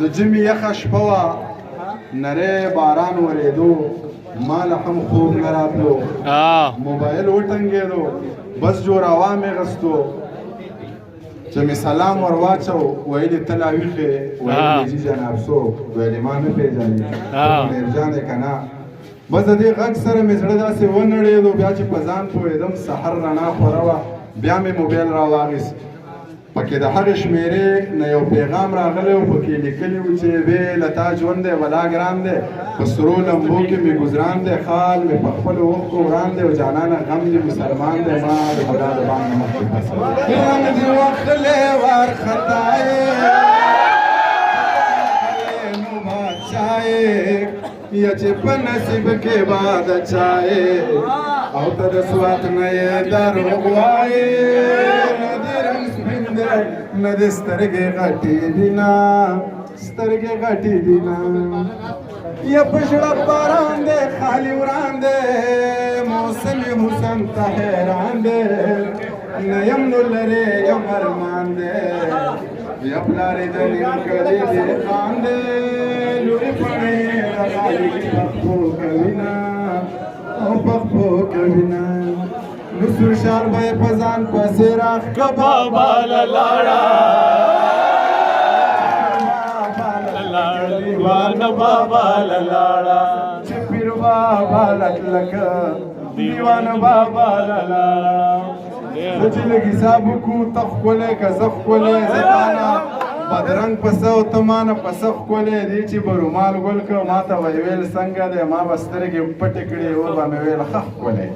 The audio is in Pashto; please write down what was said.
د ژمي یخه شپه وه، نری باران ورېدو، ما له هم خوب نه راتلو، موبایل وټنګېدو، بس جوراوا مې غستو چې مې سلام ور واچو، ویلې ته لا ویښې؟ ویلې جي جناب څوک؟ ویلې ما نه پېژنې؟ منیر جان دی که نه؟ بس د دې غږ سره مې زړه داسې ونړېدو. بیا چې په ځان پوهېدم، سحر رڼا خوره وه. بیا مې موبایل راواخیست، پکې د هغې شمېرې نه یو پیغام راغلی و، پکې لیکلي و چې وې له تا ژوند دی ولا ګران دی، په سرو لمبو کې مې ګزران دی، خال مې په خپلو اوښکو وران دی، او جانانه غم دې مسلمان دی. ما د ملا د بانګ نه مخکې پاڅه. رنګ دې واخلې وارخطا یې، نو بادشاه یا چې په نصیب کې باد چایې، او ته د سوات نه یې دروغ وایې. نه دې رنګ سپین دی، نه دې سترګې غټې دي، نه سترګې غټې دي، نه یا په ژړه باران دی، خالي وران دی، موسم حسن ته حیران دی، نه یم نو لرې یم ارمان دی، یا پلار د نیم کلي دهقان دی، لورې پڼې د غالي په پښو کوي نه، او په پښو کوي نه، نو سور شال به یې په ځان پسې راښکه. بابا لاړه، دیوان بابا لاړه، چې پیر بابا لکه دیوان بابا لاړه. زه چې لږ حساب وکړو، ته ښکلی که زه ښکلی؟ زه تا نه بدرنګ پسه او ته ما نه پسه ښکلی دی. چې به رومال ګل کړ، ما ته به یې ویل څنګه دی؟ ما به سترګې پټې کړې، وبه مې ویل ښه ښکلی.